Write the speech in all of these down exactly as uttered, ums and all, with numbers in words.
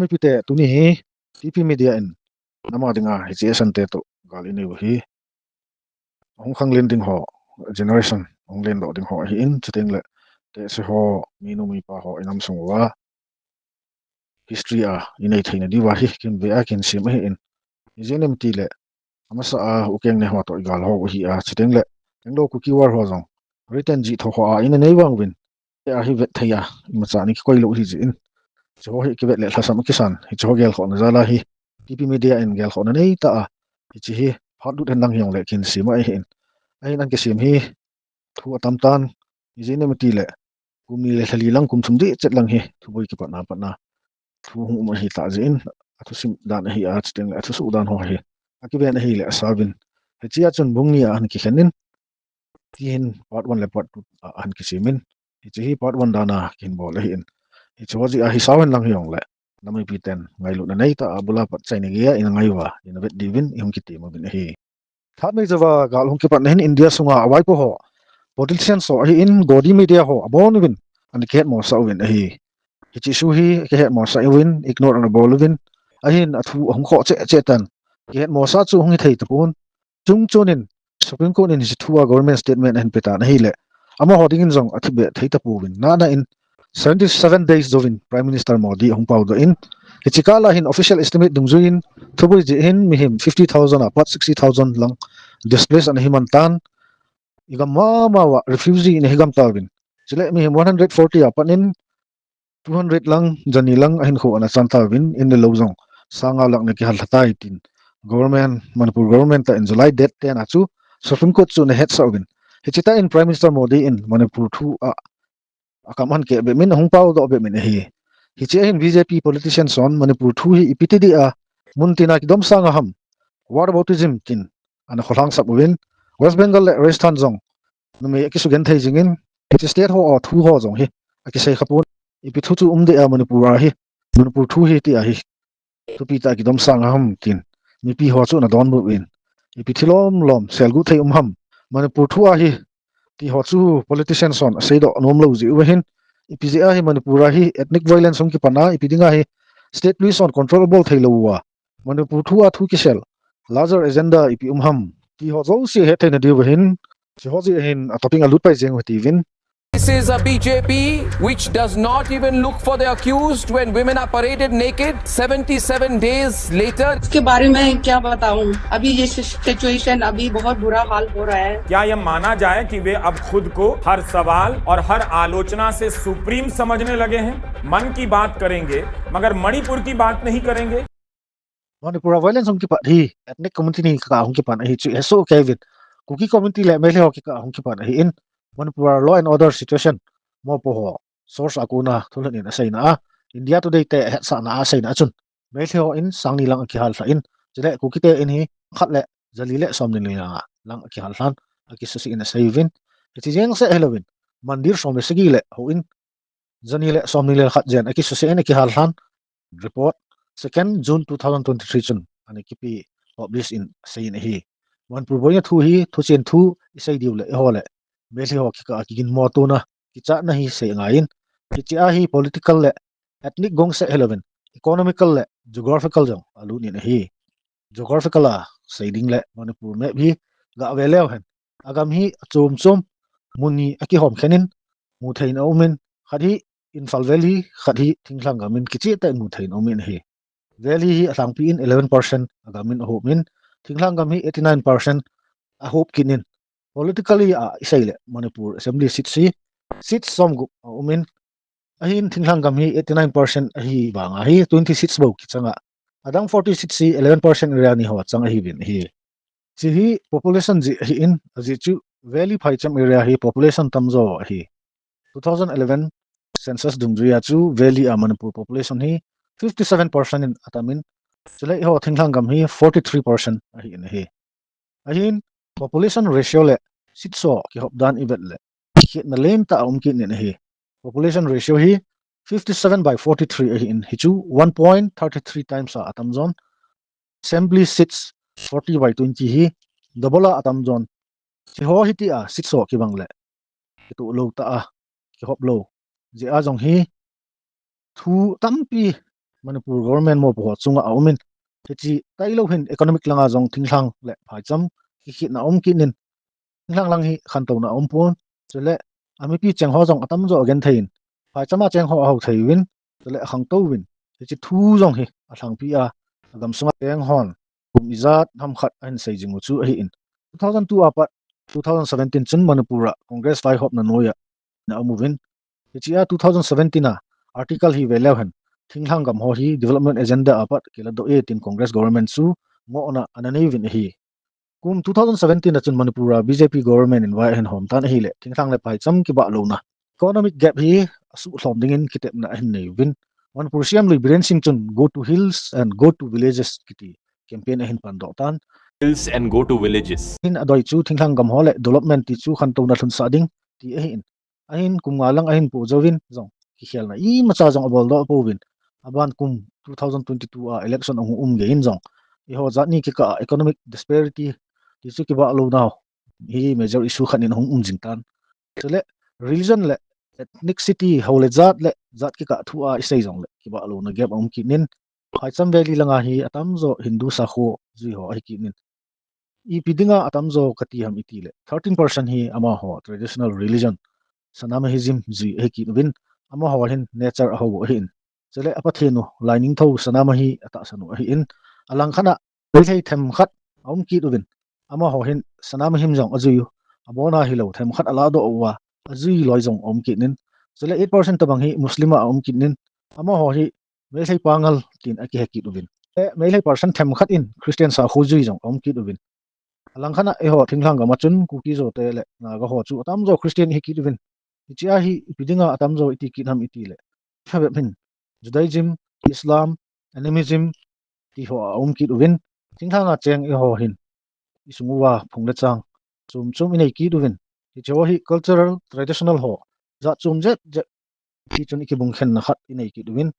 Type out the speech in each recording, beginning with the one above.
Pite tuni hi T P Media in nama dinga hiche asante toh gal inei u hi hung khanglen ding ho, generation hung lendoh ding ho ahin, chuteng le tehse ho, minu mipa ho inam sung uva history a inei theina diuva hi kin ve a kin sim ahin. Ijeh inem itile amasa a ukeng ne ho toh igal ho u ahi a, chuteng le Anglo Kuki War ho jong written jih tho ho a ina nei vang uvin, tia hi vet thei a imacha ana kikoi lou ahi jeh in, hiche ho hi kivet le lhasam akisan, hiche ho gelkhohna jal a hi T P Media in gelkhohna nei ta a, hiche hi phat lut hen lang hijongle kin sim ahin. Ahin ana kisim hi thu atam tan, ijeh inem itile kum ni le lha li lang, kum thum dih chet lang hi thuboi kipatna patna thu hung um ahi tah jeh in, athusim dan ahi a, chuteng le athusuh dan ho hi akiven ahile asa uvin. Hiche a chun bung ni a ana kikhen in, ti hin part one le part two a ana kisim in, hiche hi part one dan a kihin bol ahin. Hiche ho jeh a hi sao hen lang hijongle nam mipi ten ngailutna nei ta a, abul a pat achaina gei a ina ngai uva ina vet diuvin ihung kitem uvin ahi. Phat mei jouva gal hung kipatna hin India sunga avaipo ho politicians ho ahin, Godi media ho abon uvin ana kihetmosah uvin ahi. Hiche issue hi kihetmosah uvin, ignore ana bol uvin, ahin athu ahung khoh cheh cheh tan, kihetmosah chu hung hithei tapon. Chungchon in Supreme Court in hiche thu a government statement ahin pe tan ahile, amaho dingin jong athipbeh thei tapouvin, nana in seventy seven days jouvin Prime Minister Modi ahung paodoh in, hiche kah a hin official estimate dungjuiyin thuboi jeh hin mihem fifty thousand apat sixty thousand lang displace ana himan tan, igam mama uva refugee ina higam tauvin, chule mihem one hundred forty apat in two hundred lang, jani lang ahinkho ana chan tauvin, in le lou jong sang nga lang ana kihal lha tai tin government, Manipur government a in July date ten a chu Supreme Court chu ana hetsah uvin, hiche tah in Prime Minister Modi in Manipur thu a akam ahin keh bep in, ahung paodoh bep in ahi. Hiche a hin B J P politicians hon Manipur thu hi ipi ti dia muntina kidomsang a ham, whataboutism tin ana kholhang sap uvin, West Bengal le Rajasthan jong numei akisugenthei jingin, hiche state ho a thu ho jong hi akisei khapon, ipi thu chu um dia Manipur a hi, Manipur thu hi tia hi thupi tah a kidomsang a ham tin mipi ho chu ana donbut uvin, ipi thilom lom selguh thei um ham Manipur thu a hi, ti ho chu politicians hon aseidoh nom lou jeh uva hin, ipi jeh a hi Manipur a hi ethnic violence hung kipan a, ipi dinga hi state police hon control abol thei lou uva, Manipur thu a thu kisel larger agenda ipi um ham, ti ho jouse hettheina diuva hin, hiche ho jeh hin a topic a lut pai jeng u hite uvin. This is a B J P which does not even look for the accused when women are paraded naked seventy-seven days later. इसके बारे में क्या बताऊं, अभी ये सिचुएशन, अभी बहुत बुरा हाल हो रहा है। क्या यह माना जाए कि वे अब खुद को हर सवाल और हर आलोचना से सुप्रीम समझने लगे हैं? मन की बात करेंगे, मगर मणिपुर की बात नहीं करेंगे। Manipur a violence hung kipat hi ethnic community ni kikah a hung kipan ahi chu hesoh kei uvin. Kuki community le Meitei ho kikah a hung kipan ahin, Manipur a law and order situation mopo ho source a kona thulhut in aseina a, India Today te ahetsahna a aseina a chun, Meitei ho in sang ni lang akihal lha in, chule Kuki te in hi khat le jali le somni le nga lang akihal lhan, akisuse in asei uvin. Hiche jeng seh hilouvin, mandir som le sagi le hou in jani le somni le khat jen akisuse in akihal lhan, report second June two thousand twenty-three chun ana kipe, publish in asei in ahi. Manipur boina thu hi thuchen thu isei diu le eiho le Meitei ho kikah a kiginmotona, kichatna hi sei angaiyin, hiche a hi political le ethnic gong seh hilouvin, economical le geographical jong alut in ahi. Geographical a sei ding le Manipur map hi gah ve leu hen, agam hi achom chom mun ni akihom khen in muthei in aumin, khat hi Imphal Valley, khat hi Thinglhang gam in kicheh tah in muthei in aumin ahi. Valley hi alhangpi in eleven percent agam in ahop in, Thinglhang gam hi eighty-nine percent ahop kit in. Politically a isei le Manipur Assembly seats hi, seats somgup aumin, ahin Thinglhang gam hi eighty-nine percent ahi vang a hi twenty seats bou kichang a, adang forty seats hi eleven percent area ni ho achang ahiuvin ahi. Hiche hi population jeh ahin, ajeh chu Valley phaicham area hi population tamjo ahi. Two thousand eleven census dungjuiya chu Valley a Manipur population hi fifty-seven percent in atamin, chule eiho Thinglhang gam hi forty-three percent ahin ahi. Ahin population ratio le seats ho kihop dan ivet le, kikhetna lentah a um kit in ahi. Population ratio hi fifty-seven by forty-three ahin, hichu one point thirty-three times a atamjon. Assembly seats forty by twenty hi double a atamjon. Hiche ho hitia seats ho kibang le, kitoh lou tah a, kihop lou jeh a jong hi thu tampi Manipur government mopo ho chunga aumin, hiche tailou hin economic langa jong thinglhang le phaicham kikhetna aum kit in, thinglhang lang hi khantouna aum pon, chule amipi cheng ho jong atamjo agenthei in, phaichama cheng ho ahao thei uvin, chule akhangtou uvin, hiche thu jong hi alhangpi a, agamsunga cheng hon kum ijat ham khat ahin sei jing u chu ahin. Two thousand two apat two thousand seventeen chun Manipur a Congress vaihopna noiya ana um uvin, hichea two thousand seventeen a article hi veleu hen, thinglhang gam ho hi development agenda apat kiladoh e tin Congress government chu ngohna ana nei uvin ahi. Kum two thousand seventeen a chun Manipur a B J P government in vai ahin hom tan ahile, thinglhang le phaicham kibah louna, economic gap hi asuhlhom dingin kitepna ahin nei uvin, Manipur C M lui Biren Singh chun Go to Hills and Go to Villages kiti campaign ahin pandoh tan. Hills and Go to Villages. Hin adoi chu thinglhang gam ho le development ti chu khantouna lhunsah ding ti ahin. Ahin kum nga lang ahin po jouvin jong kikhelna imacha jong aboldoh pouvin. Aban kum two thousand twenty-two a election ahung um gei in jong, eiho jat ni kikah a economic disparity ti chu kibah louna hi major issue khat in ahung um jing tan. Chule religion le ethnicity, ho le jat le jat kikah thu a isei jongle kibah louna gap aum kit in, Phaicham Valley langa hi atamjo Hindu sakho jui ho ahi kit in. Ipi dinga atamjo kati ham itile, thirteen percent hi amaho traditional religion Sanamahism jui ahi kit uvin, amaho hin nature ahou ahin. Chule apathen u Lainingthou Sanamahi atahsan u ahin. Alangkhat a Meitei themkhat aum kit uvin, amaho hin Sanamahism jong ajui u, abona hilou themkhat aladoh uva, ajui loi jong aum kit in. Chule eight percent tobang hi Muslim a aum kit in, amaho hi Meitei Pangal tin akihe kit uvin. E, Meitei percent themkhat in Christian sakho jui jong aum kit uvin. Alangkhat a eiho thinglhang gam a chun Kuki-Zo te le Naga ho chu atamjo Christian ihi kit uvin. Hichea hi ipi dinga atamjo iti kit ham itile, phabep hin Judaism, Islam, animism ti ho aum kit uvin. Thinglhang a cheng eiho hin isung uva phung le chang chom chom inei kit uvin. Hiche ho hi cultural, traditional ho jat chom jet jet ti chun ikibung khenna khat inei kit uvin.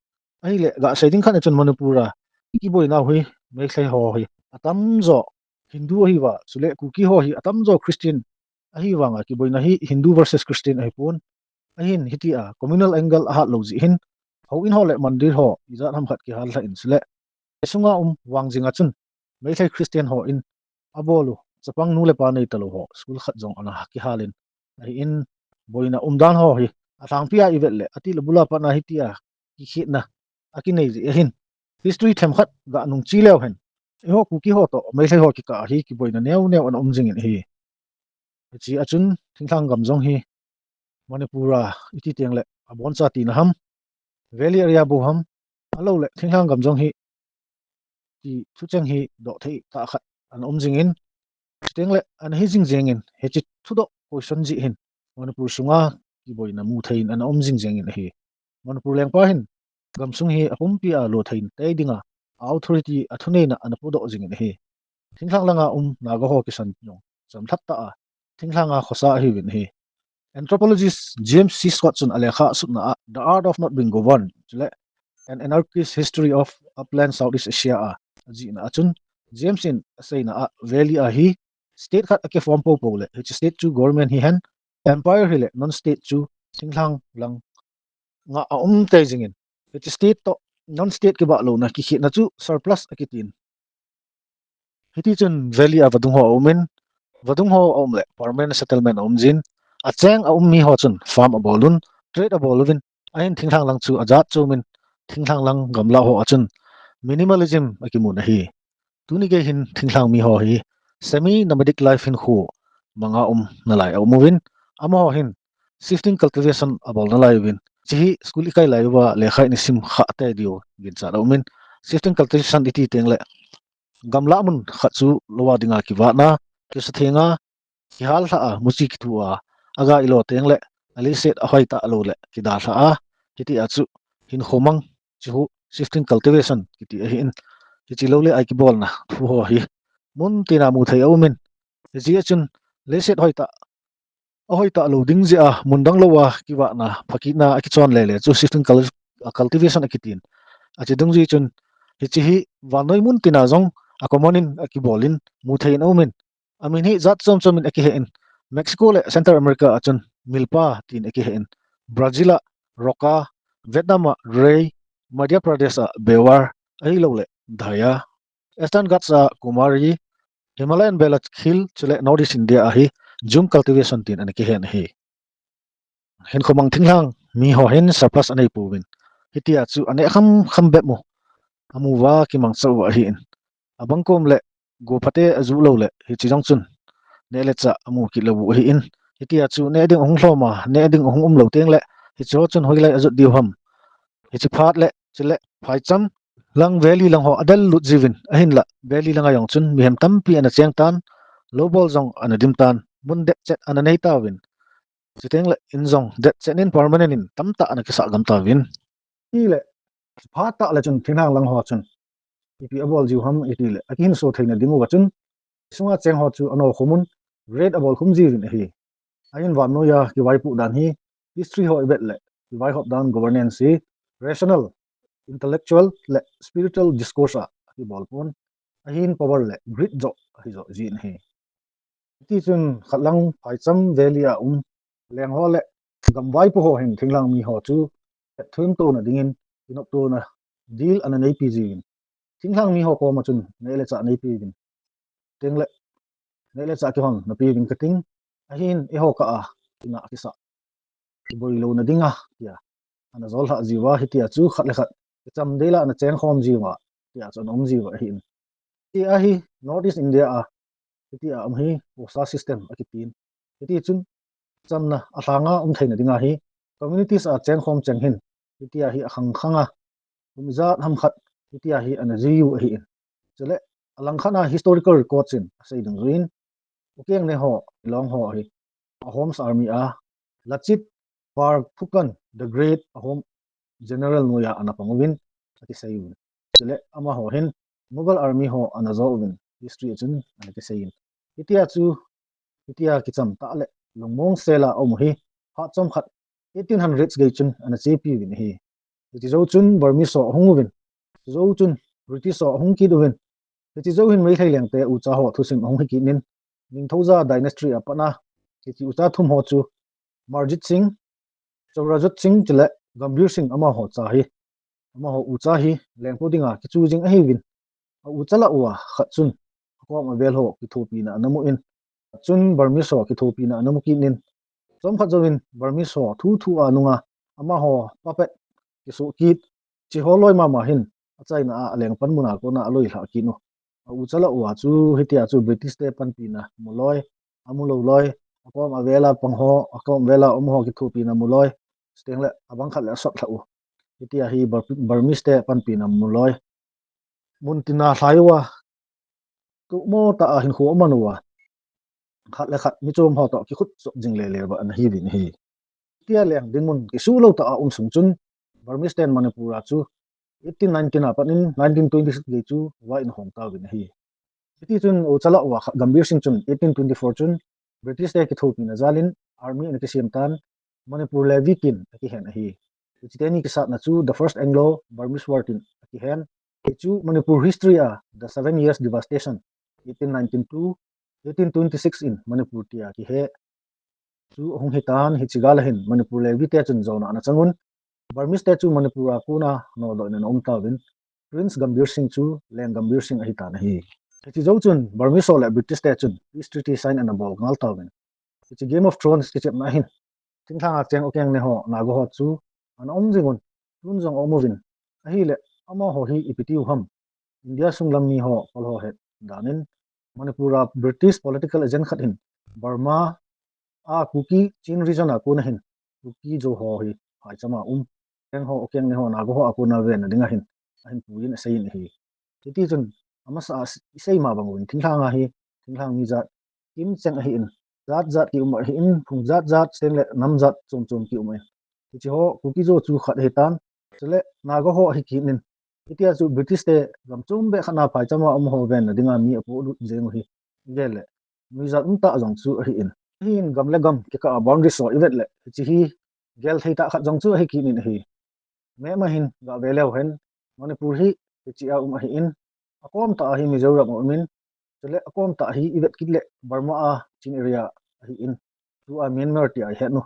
Ahile gasei ding khat a chun Manipur a ikiboina u hi Meitei ho hi atamjo Hindu ahiuva, chule Kuki ho hi atamjo Christian ahivanga kiboina hi Hindu versus Christian ahipon. Ahin hitia communal angle ahat lou jeh hin, houin ho le mandir ho ijat ham khat kihal lhah in, chule sunga um Wangjing a chun Meitei Christian hon abol u chapang nu le pa nei talou ho school khat jong ana kihal in, ahin boina umdan ho hi alhangpi a ivet le, atil abul a pat na hitia kikhetna akinei jeh ahin, history themkhat ganung che leu hen, eiho Kuki ho toh Meitei ho kikah a hi kiboina neo neo ana um jing in ahi. Hichea chun thinglhang gam jong hi Manipur a iti tengle aboncha tina ham, valley area bou ham, ahilou le thinglhang gam jong hi ti thucheng hi doh thei tah khat ana um jing in, chuteng le ana hi jing jeng in, hiche thudoh question jeh hin Manipur sunga kiboina mu thei in ana um jing jeng in ahi. Manipur lengpa hin gamsung hi apumpi a lo thei in tei dinga authority athuneina ana podoh jing in ahi. Thinglhang langa um Naga ho kisan jong chamlhat tah a thinglhang a khosa ahiuvin ahi. Anthropologist James C. Scott chun alekha asutna a The Art of Not Being Governed, chule An Anarchist History of Upland Southeast Asia a ajihna a chun, James in aseina a valley a hi state khat akiform poupou le, hiche state chu government hihen, empire hile non-state chu thinglhang langa aum tei jing in, hiche state toh non-state kibah louna kikhetna chu surplus akitin. Hitichun valley a vadung ho aum in, vadung ho aum le permanent settlement aum jin, acheng aum mi ho chun farm abol un, trade abol uvin, ahin thinglhang lang chu ajat chom in, thinglhang lang gamlah ho a chun minimalism akimun ahi. Tuni gei hin thinglhang mi ho hi semi-nomadic life hinkho manga um nalai aum uvin, amaho hin shifting cultivation abol nalai uvin, hiche hi school ikai lai uva lekha ina sim khah tei diu ginchat aumin, shifting cultivation iti tengle gamlah mun khat chu lou a dinga kivatna, kisa thenga, kihal lhah a, muchi kithu a, aga ilo tengle aleiset ahoitah lou le kidalhah a, hitia chu hinkho mang chu shifting cultivation kiti ahin, hiche lou le ai kibolna thu ho hi mun tina mu thei aumin, hichea chun leiset hoitah, ahoitah lou ding jeh a mun dang lou a kivatna, phakitna akichon lele chu shifting cul-, cultivation akitin. Ache dungjui chun hiche hi vannoi mun tina jong a common in akibol in mu thei in aumin, amin hi jat chom chom in akihe in, Mexico le Central America a chun milpa tin akihe in, Brazil a roca, Vietnam a rei, Madhya Pradesh a Bewar, ahilouleh Dhaya, Eastern Ghats a Kumari, Himalayan Belt a Khil, chule North East India a hi jhum cultivation tin ana kihen ahi. Hinkho mang thinglhang mi ho hin surplus anei pouvin, hitia chu aneh kham kham bep u amu uva kimangcha u ahin. Abang kom le go phate aju lou le hiche jong chun neh le chah amu kit lou u ahin. Hitia chu neh ding ahung lhom a, neh ding ahung um lou teng le hiche ho chun hoilai ajot diu ham. Hiche phat le chule phaicham lang valley lang ho adel lut jiuvin, ahinla valley lang a jong chun mihem tampi ana cheng tan, lou bol jong ana dim tan, mun det chet ana nei tauvin. Chuteng le in jong det chet in permanent in tamtah ana kisah gam tauvin. Hile phat tah le chun thinglhang lang ho chun ipi abol jiu ham iti le akihinso theina ding uva chun sunga cheng ho chu ano khum un, raid abol khum jiuvin ahi. Ahin vannoi a kivaipoh dan hi history ho ivet le kivaihop dan governance hi rational, intellectual le spiritual discourse a kibol pon, ahin power le greed joh ahi joh jin ahi. Hiti chun khatlang phaicham valley a um leng ho le gamvaipo ho hin thinglhang mi ho chu hetthemtona dingin kinoptona dil ana neipi jiuvin. Thinglhang mi ho koma chun neh le chah neipi uvin. Teng le neh le chah kihon napi uvin kating. Ahin eiho kah a ina kisah kiboi louna dinga tia ana jol lhah jiuva, hitia chu khat le khat kicham dela ana cheng khom jiuva, tia chu ana um jiuva ahin. Hitia hi North East India a hitia um hi Posa system akitin. Hiti chun chamna alhanga um theina dinga hi communities a cheng khom cheng hin hitia hi akhang khang a, kum ijat ham khat hitia hi ana jui u ahin. Chule alang khat a historical records in asei dungjuiyin, Ukeng ne ho, Long ho hi Ahom's army a Lachit Borphukan the Great Ahom general noiya ana pang uvin akisei uvin. Chule amaho hin Mughal army ho ana jo uvin history a chun ana kiseiyin. Hitia chu, hitia kicham tah le lungmong sela um u hi phat chomkhat eighteen hundreds gei chun ana chepi uvin ahi. Hiche jou chun Burmese ho ahung uvin, hiche jou chun British ho ahung kit uvin. Hiche jou hin Meitei lengte ucha ho thusim ahung hi kit in, Ningthouja dynasty a pat a hiche ucha thum ho chu Marjit Singh, Chowrajit Singh chule Gambhir Singh amaho cha hi, amaho ucha hi lengpo dinga kichu jing ahiuvin. A ucha lah uva khat chun akom avel ho kithopina ana mu in, chun Burmese ho kithopina ana mu kit in, chomkhat jouvin Burmese ho thu thu a nunga amaho puppet kisoh kit, hiche ho loi mama hin achaina a alengpan muna kona aloi lhah kit u. A ucha lah uva chu hitia chu British te panpina mu loi, amu lou loi, akom avela pang ho, akom vela um ho kithopina mu loi, chuteng le abang khat le asot lhah u. Hitia hi Bur-, Burmese te panpina mu loi, mun tina lhai uva, tumo tah a hinkho aman uva, khat le khat michom ho toh kikhut chop jing lele uva ana hiuvin ahi. Hitia leng dingmun kisuh lou tah a um sung chun Burmese ten Manipur a chu eighteen nineteen a pat in nineteen twenty-six gei chu vah in ahom tauvin ahi. Hiti chun ucha lah uva khat Gambhir Singh chun eighteen twenty-four chun British te kithopina jalin army ana kisem tan, Manipur Levy tin akihen ahi. Hiche teni kisatna chu the First Anglo-Burmese War tin akihen. Hichu Manipur history a the Seven Years Devastation, eighteen nineteen to eighteen twenty-six in Manipur tia kihe chu ahung hitan, hiche gal a hin Manipur Levy te chun jona ana chang un, Burmese te chu Manipur a kona nodoh in ana um tauvin, Prince Gambhir Singh chu Leng Gambhir Singh ahitan ahi. Hiche jou chun Burmese ho le British te chun peace treaty sign ana bol ngal tauvin. Hiche Game of Thrones kichepna hin thinglhanga cheng Ukeng ne ho, Naga ho chu ana um jing un, tun jong aum uvin. Ahile amaho hi ipi tiu ham, India sung lam mi ho, Pal ho het dan in, Manipur a British political agent khat hin Burma a Kuki Chin region a kona hin Kuki Zo ho hi phaicham a um, Leng ho, Ukeng ne ho, Naga ho a kona venna dinga hin ahin puiyin aseiyin ahi. Hiti chun amasa a isei ma bang uvin thinglhanga hi thinglhang mi jat kimcheng ahin, jat jat kium ahin, phung jat jat, chuteng le nam jat chom chom kium ahin. Hiche ho Kuki Zo chu khat ahitan, chule Naga ho ahi kit in. Hitia chu British te gam chombeh khat a phaicham a um ho venna dinga mi apolut jeng u hi, igel le nuijat umtah jong chu ahin. Ahin gam le gam kikah a boundaries ho ivet le hiche hi gel thei tah khat jong chu ahi kit in ahi. Map a hin gah ve leu hen, Manipur hi hiche a um ahin, akom tah a hi Mizoram a um in, chule akom tah hi ivet kit le Burma a Chin area ahin, tua Myanmar tia ihet u.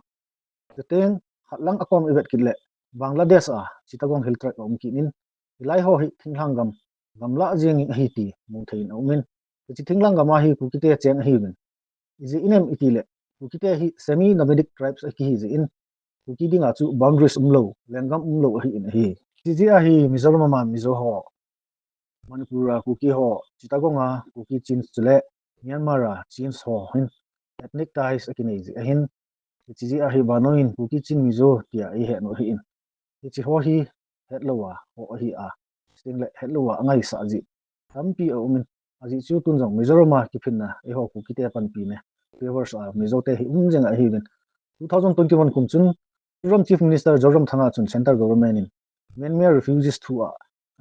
Chuteng khatlang akom ivet kit le Bangladesh a Chittagong Hill Tract a um kit in, hilai ho hi thinglhang gam, gamlah jeng in ahi ti mu thei in aumin, hiche thinglhang gam a hi Kukite cheng ahiuvin. Ijeh inem itile, Kukite hi semi-nomadic tribes akihi jeh in, Kuki dinga chu boundaries umlou, lenggam umlou ahin ahi. Hiche jeh a hi Mizoram a Mizo ho, Manipur a Kuki ho, Chittagong a Kuki Chin chule Myanmar a Chin ho hin ethnic ties akinei jeh ahin, hiche jeh a hi vannoi in Kuki Chin Mizo tia eihet u ahin. Hiche ho hi hetlou a ho ahi a, chuteng le hetlou a angaisah jeh tampi aumin, ajeh chu tun jong Mizoram a kiphinna eiho Kukite panpina favors a Mizote hi um jeng ahiuvin. Two thousand twenty-one kum chun Mizoram Chief Minister Zoramthanga chun Centre Government in Myanmar refugees thu a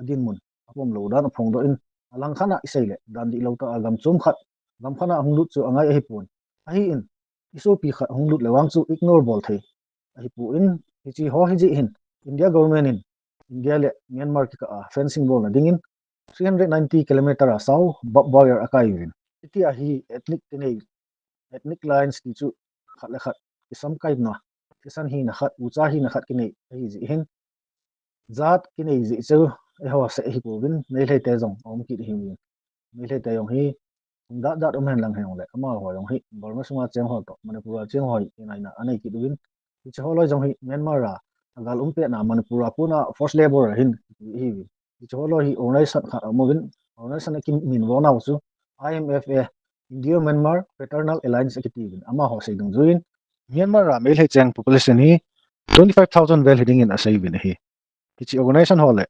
adinmun apom lou dan aphongdoh in, alangkhat a isei le dan dihlou tah a gam chom khat, gam khat a hung lut chu angai ahipon. Ahin, isopi khat hung lut le vang chu ignore bol thei ahipon, hiche ho hijeh hin India government in India le Myanmar kikah a fencing bolna dingin three hundred ninety kilometer a sao barbed wire akai uvin. Hitia hi ethnic kinei, ethnic lines ti chu khat le khat kisamkaina, kisan hina khat, ucha hina khat kinei ahi jeh hin, jat kinei jeh chu eiho seh ahipouvin, Meitei te jong aum kit ahiuvin. Meitei te jong hi hung jat jat um hen lang hijongle, amaho jong hi Burma sunga cheng ho toh Manipur a cheng ho hi kinaina anei kit uvin. Hiche ho loi jong hi Myanmar a agal um petna Manipur a kona forced labour a hin kiti ahiuvin. Hiche ho loi hi organization khat aum uvin, organization a kiminvo nau chu I M F A, Indo-Myanmar Fraternal Alliance akiti uvin. Amaho sei dungjuiyin, Myanmar a Meitei cheng population hi twenty-five thousand vel hiding in asei uvin ahi. Hiche organization ho le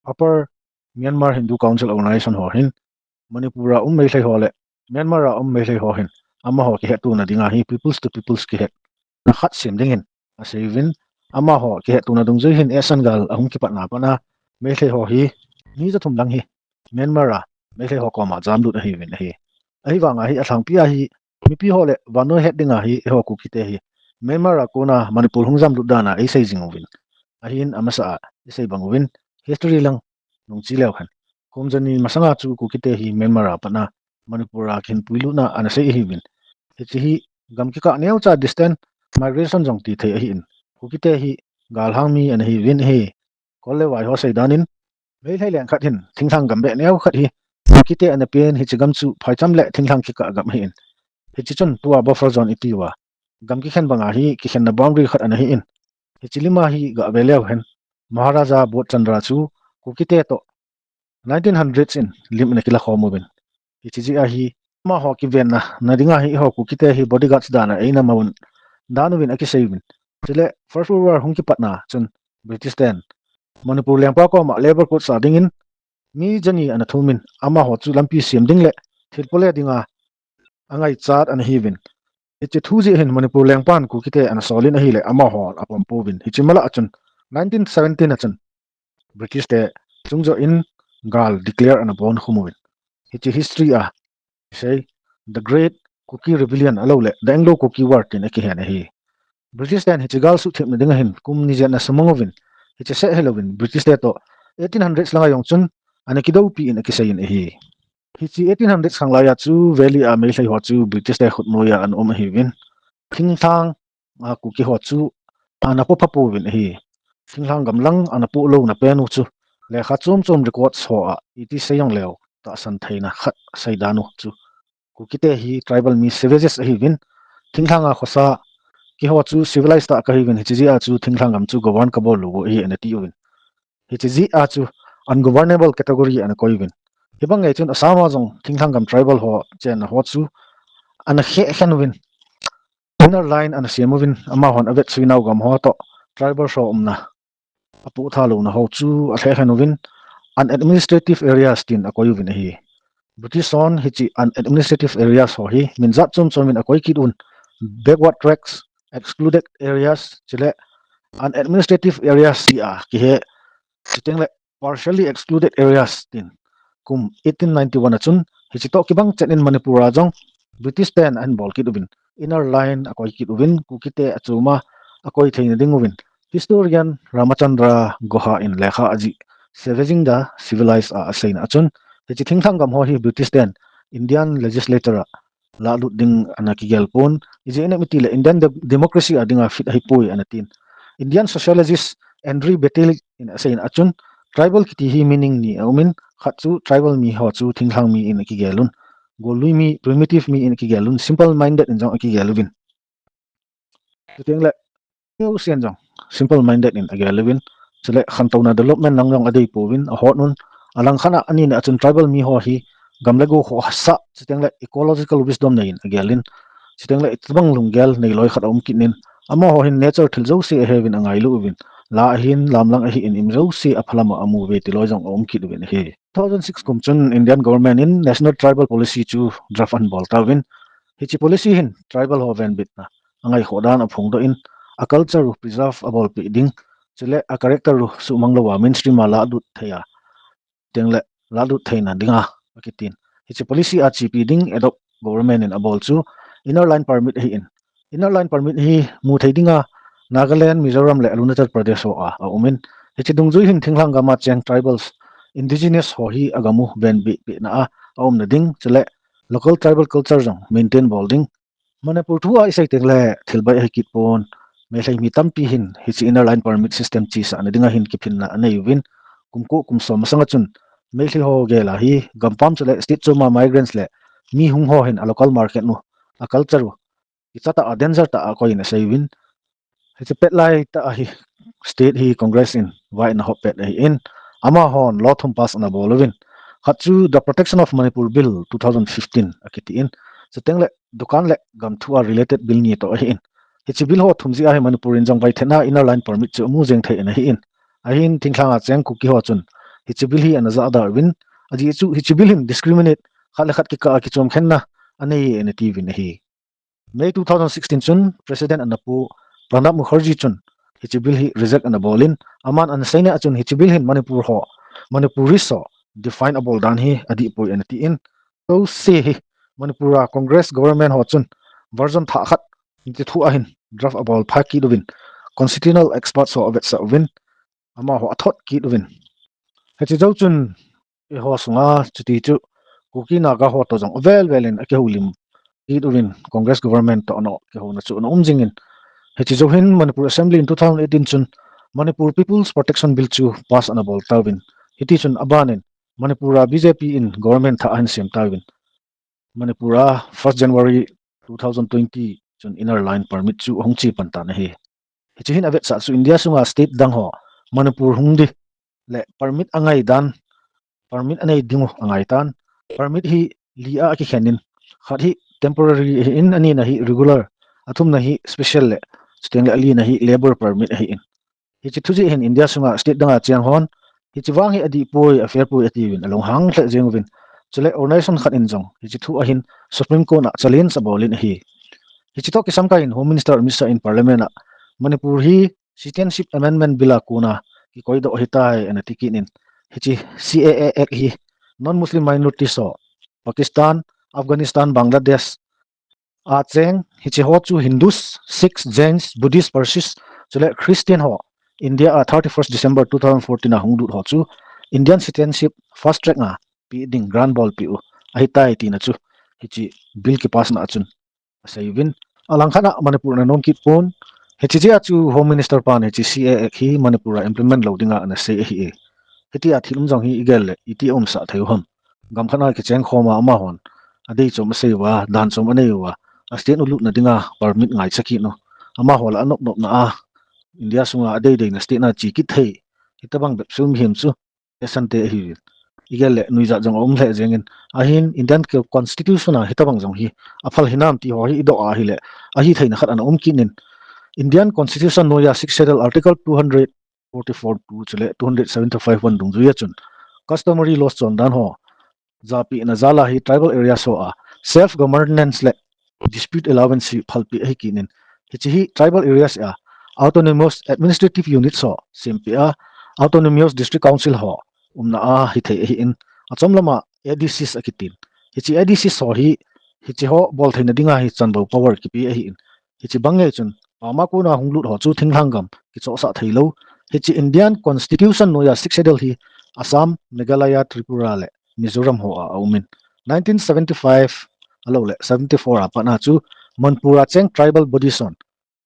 Upper Myanmar Hindu Council organization ho hin Manipur a um Meitei ho le Myanmar a um Meitei ho hin amaho kihettona dinga hi peoples to peoples kihetna khat sem dingin asei uvin, amaho kihettona dungjui hin eisan gal ahung kipatna pat a Meitei ho hi mi jathum lang hi Myanmar a Meitei ho koma jamlut ahiuvin ahi. Ahivanga hi alhangpi a hi mipi ho le vannoi het dinga hi eiho Kukite hi Myanmar a kona Manipur hung jamlut dan a eisei jing uvin. Ahin amasa a isei bang uvin, history lang nung chi leu hen, kum jani masanga chu Kukite hi Myanmar a pat a Manipur a kihin puilutna ana sei ahiuvin. Hiche hi gam kikah neocha distant migration jong ti thei ahin, Kukite hi galhang mi ana hiuvin ahi. Kol le vai ho sei dan in, Meitei leng khat hin thinglhang gam beh neo khat hi Kukite ana pen, hiche gam chu phaicham le thinglhang kikah gam ahin. Hiche chun tua buffer zone iti uva gam kikhen banga hi kikhenna boundary khat ana hin. Hiche lima hi gah ve leu hen, Maharaja Bodh Chandra chu Kukite toh nineteen hundreds in lim ana kila khom uvin. Hiche jeh a hi amaho kivenna na dinga hi eiho Kukite hi bodyguards dan a eina man dan uvin akisei uvin. Chule First World War hung kipatna chun British ten Manipur lengpa koma labour court sa dingin mi jani ana thumin, amaho chu lampi sem ding le thil pole dinga angaichat ana hiuvin. Hiche thu jeh hin Manipur lengpan Kukite ana solin ahile amaho apom pouvin. Hiche mala a chun nineteen seventeen a chun British te chungjoh in gal declare ana bol khum uvin. Hiche history a isei The Great Kuki Rebellion ahilou le The Anglo-Kuki War tin akihen ahi. British ten hiche gal suhthip na dinga hin kum ni jen ana sumang uvin. Hiche seh hilouvin British te toh eighteen hundreds langa jong chun ana kidoupi in akisei in ahi. Hiche eighteen hundreds khanglai a chu valley a Meitei ho chu British te khutnoi a ana um ahiuvin. Thinglhang a Kuki ho chu ana poh pha pouvin ahi. Thinglhang gam lang ana poh louna pen u chu lekha chom chom records ho a iti sei jong leu tahsan theina khat sei dan u chu Kukite hi tribal mi savages ahiuvin. Thinglhang a khosa keiho chu civilized tah kahiuvin, hiche jeh a chu thinglhang gam chu govern kabol lou u ahi ana ti uvin. Hiche jeh a chu ungovernable category ana koi uvin. Hibang ngei chun Assam a jong thinglhang gam tribal ho chenna ho chu ana khe khen uvin. Inner line ana sem uvin, amahon avetsuinau gam ho toh tribal ho umna apoh tha louna ho chu alheh khen uvin, unadministrative areas tin akoi uvin ahi. British hon hiche unadministrative areas ho hi min jat chom chom in akoi kit un, backward tracts, excluded areas, chule unadministrative areas tia kihe, chuteng le partially excluded areas tin kum eighteen ninety-one a chun hiche toh kibang chet in Manipur a jong British ten ahin bol kit uvin, inner line akoi kit uvin, Kukite achom a akoi theina ding uvin. Historian Ramachandra Guha in lekha ajih Savaging the Civilized a aseina a chun, hiche thinglhang gam ho hi British ten Indian legislature a lahlut ding ana kigel pon, ijeh inem itile Indian de-, democracy a dinga fit ahipoi ana tin. Indian sociologist Andrew Betelich in asei in achun, tribal kiti hi meaning ni aumin, khat chu tribal mi ho chu thinglhang mi in akigel un, gollui mi, primitive mi in akigel un, simple minded in jong akigel uvin. Chuteng le, Neo Sian jong simple minded in agel uvin. Chule khantouna development lang jong adei pouvin, ahot un. Alang khat a ani na achun tribal mi ho hi gam le go khohsah, chuteng le ecological wisdom nei in agel in. Chuteng le itobang lunggel neiloi khat aum kit in. Amaho hin nature thil jouse aheuvin angailu uvin. La ahin, lamlang ahin, im jouse aphalam a amu uve tiloi jong aum kit uvin ahi. Two thousand six kum chun Indian government in National Tribal Policy chu draft ahin bol tauvin. Hiche policy hin tribal ho venbitna angaikhoh dan aphongdoh in, a culture u preserve abolpeh ding, chule a character u suhmang louva mainstream a lalut thei a, chuteng le lalut theina dinga akitin. Hiche policy a chepi ding adopt government in abol chu Inner Line Permit ahin. Inner Line Permit hi mu thei dinga Nagaland, Mizoram le Arunachal Pradesh ho a aumin. Hiche dungjui hin thinglhang gam a cheng tribals, indigenous ho hi agam u venbitpeh na a aumna ding, chule local tribal culture jong maintain bol ding. Manipur thu a isei teng le thil bai ahi kit pon. Meitei mi tampi hin hiche Inner Line Permit system chesahna dinga hin kiphinna anei uvin. Kum ko kum som masang a chun Meitei ho gel a hi gampam chule state chom a migrants le mi hung ho hin a local market u, a culture u, kicha tah a, danger tah a akoi in asei uvin. Hiche pet lai tah a hi state hi Congress in vai ana hop pet ahin, amahon law thum pass ana bol uvin. Khat chu The Protection of Manipur Bill two thousand fifteen akiti in. Chuteng le dukan le gam thu a related bill ni toh ahin. Hiche bill ho thum jeh a hi Manipur in jong vaithena Inner Line Permit chu amu jeng thei in ahin. Ahin thinglhang a cheng Kuki ho chun hiche bill hi ana jahda uvin. Ajeh chu hiche bill hin discriminate, khat le khat kikah a kichom khenna anei e ana ti uvin ahi. May two thousand sixteen chun President ana pu Pranab Mukherjee chun hiche bill hi reject ana bol in, aman ana seina a chun hiche bill hin Manipur ho, Manipuris ho define abol dan hi adih poi ana ti in, jouse hi Manipur a Congress government ho chun version thah khat hiche thu a hin draft abol pha kit uvin, constitutional experts ho avetsah uvin, amaho athot kit uvin. Hiche jou chun eiho sunga chuti chu Kuki Naga ho toh jong avel vel in akihoulim kit uvin, Congress government toh ana kihouna chu ana um jing in. Hiche jou hin Manipur Assembly in two thousand eighteen chun Manipur People's Protection Bill chu pass ana bol tauvin. Hiti chun aban in Manipur a B J P in government thah ahin sem tauvin. Manipur a first January two thousand twenty chun Inner Line Permit chu ahung che pan tan ahi. Hiche hin avetsah chu India sunga state dang ho Manipur hung di le permit angai dan, permit anei ding u angai tan. Permit hi li a akikhen in, khat hi temporary ahin, anina hi regular, athumna hi special le, chuteng le alina hi labour permit ahin. Hiche thu jeh hin India sunga state dang a cheng hon hiche vang hi adih poi, a fair poi atiuvin alunghang lheh jeng uvin. Chule organization khat in jong hiche thu a hin Supreme Court a challenge abol in ahi. Hiche toh kisamkai in Home Minister Amit Shah in Parliament a Manipur hi Citizenship Amendment Bill a kona kikoidoh ahitai ana ti kit in. Hiche C A A Act hi non-Muslim minorities ho, Pakistan, Afghanistan, Bangladesh a cheng, hiche ho chu Hindus, Sikhs, Jains, Buddhists, Parsis, chule Christian ho India a thirty-first December two thousand fourteen a hung lut ho chu Indian citizenship fast track a pe ding grant bolpeh u ahitai tina chu hiche bill kipass na a chun asei uvin. Alang khat a Manipur ana nom kit pon. Hiche jeh a chu Home Minister pan hiche C A A Act hi Manipur a implement lou dinga ana sei ahi e. Hitia thil um jong hi igel le iti umsah thei u ham. Gam khat a kicheng khom a amahon adei chom asei uva, dan chom anei uva, a state u lutna dinga permit ngaicha kit u. Amaho la anop nopna a India sunga adei deina state na che kit thei hitabang bep sum him chu Esan te ahi. Igel le nuijat jong aum lheh jeng in. Ahin Indian Constitution a hitabang jong hi aphal hinam ti ho hi idoh a ahile, ahitheina khat ana um kit in. Indian Constitution noiya Sixth Schedule Article two hundred forty-four two chule two hundred seventy-five one dungjui a chun customary laws chondan ho japeh na jal a hi tribal areas ho a self governance le dispute allowance hi phalpeh ahi kit in. Hiche hi tribal areas a autonomous administrative units ho sempeh a autonomous district council ho umna a hithei ahin, achom lama A D Cs akitin. Hiche A D Cs ho hi hiche ho bol theina dinga hi chanvo power kipe ahin. Hiche bang ngei chun pama kona hung lut ho chu thinglhang gam kichohsah theilou. Hiche Indian Constitution noiya Sixth Schedule hi Assam, Meghalaya, Tripura le Mizoram ho a aumin. Nineteen seventy-five alou le seventy-four a pat a chu Manipur a cheng tribal bodies hon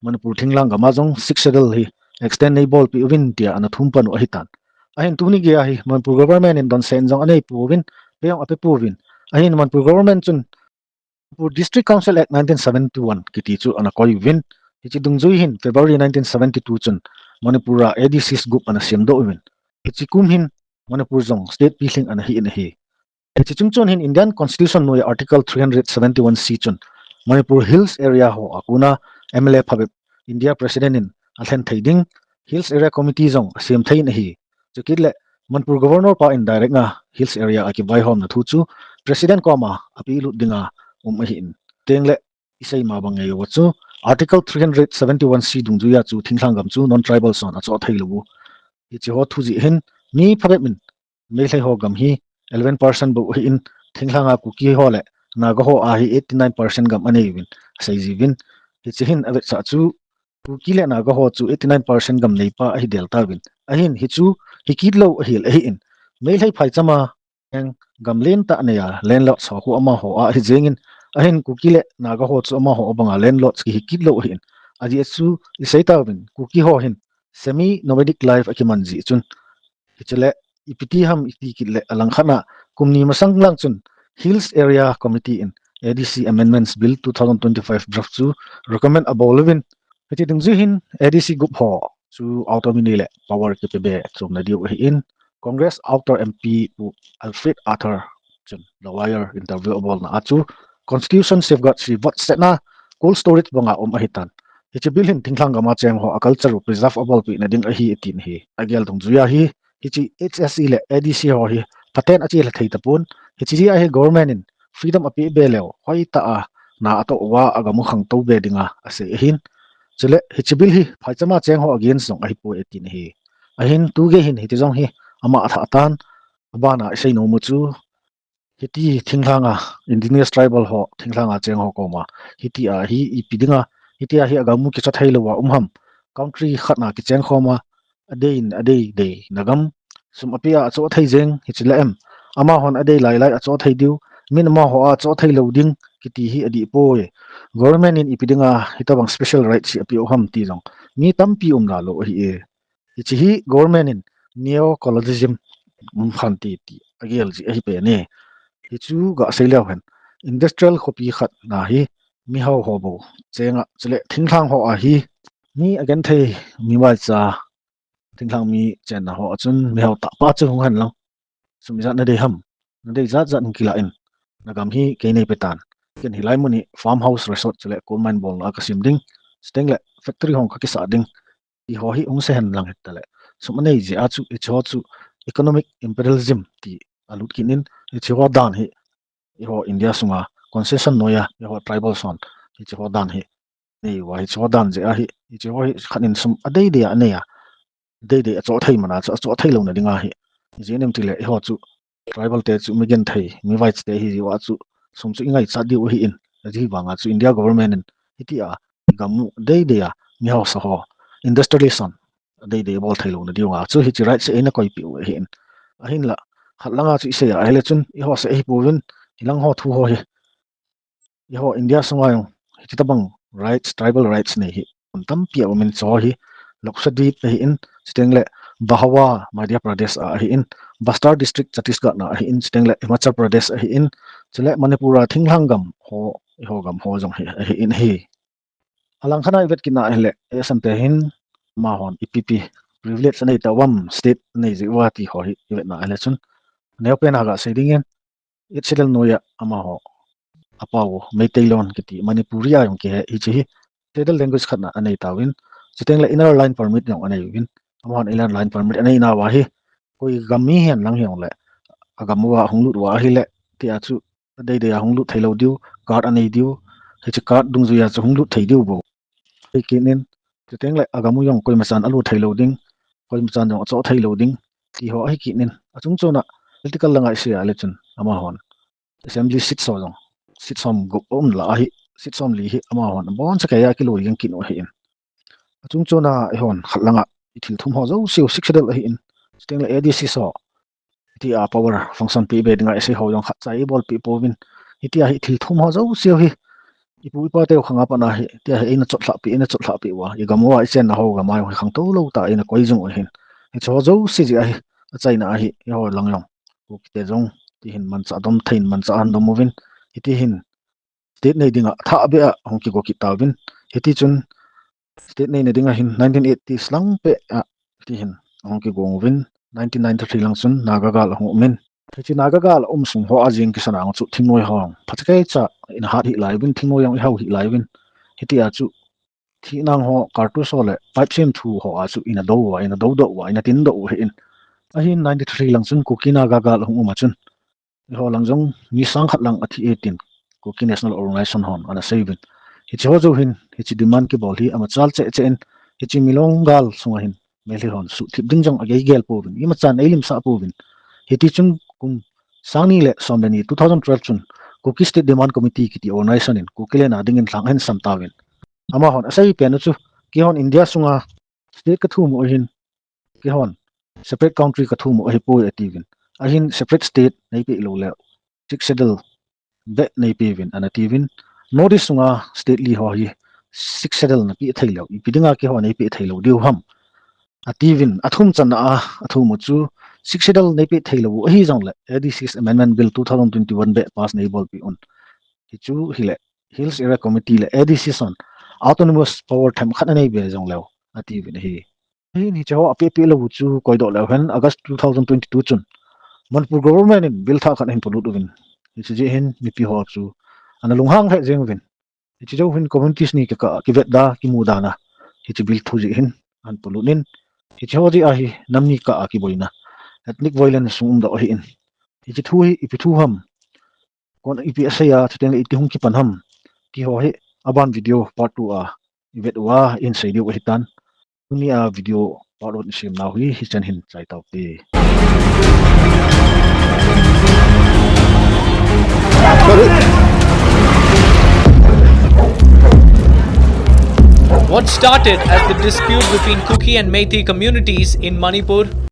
Manipur thinglhang gam a jong Sixth Schedule hi extend neibolpeh uvin tia ana thum pan u ahitan. Ahin tuni geiya hi Manipur government in donsen jong aneipouvin, pe jong apepouvin. Ahin Manipur government chun Manipur District Council Act nineteen seventy-one kiti chu ana koi uvin. Hiche dungjui hin February nineteen seventy-two chun Manipur a A D Cs gup ana semdoh uvin. Hiche kum hin Manipur jong state pilhing ana hi in ahi. Hiche chungchon hin Indian Constitution noiya Article three hundred seventy-one C chun Manipur Hills Area ho a kona M L A phabep India President in alhen thei ding Hills Area Committee jong asem thei in ahi. Chukit le Manipur Governor pa in direct a Hills Area a kivaihomna thu chu President koma apelut dinga um ahi in. Tengle isei ma bang ngei uva chu Article three hundred seventy-one C dungjuiya chu thinglhang gam chu non-tribal hon achoh thei lou u. Hiche ho thu jeh hin mi phabep in Meitei ho gam hi eleven percent bou ahi in thinglhang a Kuki ho le Naga ho a hi eighty-nine percent gam anei uvin asei jiuvin. Hiche hin avetsah chu Kuki le Naga ho chu eighty-nine percent gam neipa ahi del tauvin. Ahin hichu hikit lou ahel ahi in. Meitei phaichama eng gam lentah neiya landlords ho khu amaho a ahi jengin. Ahin Kuki le Naga ho chu amaho a banga landlords kihi kit lou ahi in. Ajeh chu isei tauvin Kuki ho hin semi nomadic life akiman jeh chun. Hichele ipi ti ham iti kit le alangkhat a kum ni masang lang chun Hills Area Committee in A D C Amendments Bill two thousand twenty-five draft chu recommend abol uvin. Hiche dungjui hin A D C gup ho chu autonomy le power kipe be chomna diu ahi in Congress outer M P Pu Alfred Arthur chun The Wire interview abolna a chu constitution safeguard hi votsetna cold storage banga um ahitan. Hiche bill hin thinglhang gam a cheng ho a culture u preserve abolpeh na ding ahi atin ahi. Agel dungjuiya hi hiche H S E le A D C ho hi paten achelha thei tapon. Hiche jeh a hi government in freedom apeh be leu hoitah a na atoh uva agam u khangtou be dinga asei ahin. Chule hiche bill hi phaichama cheng ho against jong ahipoi atin ahi. Ahin tugei hin hiti jong hi ama athah tan. Abana isei nom u chu hiti thinglhang a indigenous tribal ho thinglhang a cheng ho koma hiti a hi ipi dinga hiti a hi agam u kichoh thei lou a um ham. Country khat na kicheng khom a adei in adei dei na gam sum ape a achoh thei jeng hiche la em. Amahon adei lai lai achoh thei diu, min amaho a achoh thei lou ding kiti hi adih poi. Government in ipi dinga hitabang special rights hi apeh u ham ti jong mi tampi um nalou ahi e. Hiche hi government in neo-colonialism um khan ti ti agel jeh ahi pen e. Hichu gasei leu hen industrial khopi khat na hi mihao ho bou cheng a chule thinglhang ho a hi mi agenthei mi vaicha thinglhang mi chenna ho a chun mihao tahpa chu hung hen lang sum ijat nadei ham, nadei jat jat hung kilah in, nagam hi kei neipe tan. Ken hilai mun hi farmhouse, resort chule coal mine bolna a kasem ding, chuteng le factory hong kakisah ding ti ho hi hung se hen lang hitaleh, sum anei jeh a chu hiche ho chu economic imperialism ti alut kit in, hiche ho dan hi eiho India sunga concession noiya eiho tribal hon hiche ho dan hi nei uva, hiche ho dan jeh a hi hiche ho hi khat in sum adei dei a anei a, adei dei achoh thei man a chu achoh thei louna dinga hi ijeh inem itile eiho chu tribal te chu mi genthei mi vaicha te ahi jeh uva chu sum chu ingaichat diu ahi in, ajeh vanga chu India government in hitia gam u adei dei a mi haosa ho industrialist hon adei dei abol thei louna diuva chu hiche rights hi eina koipeh u ahi in. Ahinla khat langa chu isei a ahile chun eiho seh ahipouvin, hilang ho thu ho hi eiho India sunga jong hiche tabang rights, tribal rights nei hi mun tampi a um in, chu hi Lakshadweep ahi in, chuteng le Vaghava Madhya Pradesh a ahi in, Bastar district Chhattisgarh na ahi in, chuteng le Himachal Pradesh ahi in, chule Manipur a thinglhang gam ho, eiho gam ho jong hi ahi in ahi. Alangkhat a ivet kit na ahile, eisang te hin amahon ipi ipi privilege anei tauvam, state anei jeh uva ti ho hi ivet na ahile chun, neopen a gasei dingin, Eighth Schedule noiya amaho apao u Meitei lon kiti Manipuri a jong kihe, hiche hi scheduled language khat na anei tauvin, chuteng le Inner Line Permit jong anei uvin, amahon Inner Line Permit anei nauva hi koi gam mi hihen lang hijongle agam uva hung lut uva ahile tia chu adei dei a hung lut thei lou diu, card anei diu, hiche card dungjuiya chu hung lut thei diu bou ahi kit in, chuteng le agam u jong koimachan alut thei lou ding, koimachan jong achoh thei lou ding ti ho ahi kit in, achungchon a political langa isei a le chun amahon assembly seats ho jong seat somgup aum lah a hi seat somli hi amahon aboncha keiya akiloi jeng kit u ahi in. Achungchon a eihon khat langa ithil thum ho jouse u Sixth Schedule ahi in, chuteng le A D Cs ho tia power function peh be dinga isei ho jong khatcha eibolpeh pouvin, hitia hi ithil thum ho jouse u hi ipu ipa teu khanga pat na hi, tia hi eina chotlhah pi, eina chotlhah pi uva, igam uva ichenna ho gam a jong hi khangtou lou tah a eina koi jing u ahin. Hiche ho jouse jeh a hi, achaina a hi, eiho lang jong, Kukite jong, ti hin manchah dom thei in manchah ahin dom uvin, hiti hin, state nei dinga athah beh a hung kigo kit tauvin. Hiti chun state neina dinga hin nineteen eighties lang peh a, hiti hin ahung kigo uvin, nineteen ninety-three lang chun Naga gal ahung umin. Hiche Naga gal aum sung hoa jeng kisan a chu thingnoi ho jong phatecha in ahat hih lai uvin, thingnoi jong ihao hih lai uvin. Hitia chu thih nang ho, kartus ho le pipe semthu hoa chu ina dou uva, ina doudoh uva, ina tindoh u ahin. Ahin ninety-three lang chun Kuki Naga gal ahung um a chun, eiho lang jong mi sang khat lang athi e tin Kuki National Organization hon ana sei uvin. Hiche ho jou hin, hiche demand kibol hi amachal cheh cheh in, hiche Milong gal sunga hin Meitei hon suhthip ding jong ageigel pouvin, imachan eilimsah pouvin. Hiti chun kum sang ni le som le ni, two thousand twelve chun Kuki State Demand Committee kiti organization in Kukiland a dingin lhang ahin sam tauvin. Amahon asei pen u chu, keihon India sunga state kathum u ahin, keihon separate country kathum u ahipoi atiuvin. Ahin separate state neipeh lou leh Sixth Schedule beh neipeuvin ana tiuvin. North East sunga state li ho hi Sixth Schedule napeh thei lou, ipi dinga keiho neipeh thei lou diu ham, atiuvin. Athum channa a athum u chu, Sixth Schedule neipeh thei lou u ahi jongle, A D C Amendment Bill two thousand twenty-one beh pass neibolpeh un. Hichu hile Hills Area Committee le A D C hon autonomous power themkhat anei be jongleu, atiuvin ahi. Ahin hiche ho apehpeh lou u chu koidoh leu hen, August two thousand twenty-two chun Manipur government in bill thah khat ahin polut uvin. Hiche jeh hin mipi ho chu ana lunghang lheh jeng uvin. Hiche jou hin communities ni kikah a kivetda, kimudana hiche bill thu jeh hin ahin polut in. Hiche ho jeh a hi nam ni kah a kiboina, ethnic violence hung umdoh ahin. Hiche thu hi ipi thu ham, kon ipi asei a, chuteng le iti hung kipan ham, ti ho hi aban video part two a ivet uva ihin sei diu ahitan. Tuni a video part one isemnau hi hichan hin chai taute. What started as the dispute between Kuki and Meitei communities in Manipur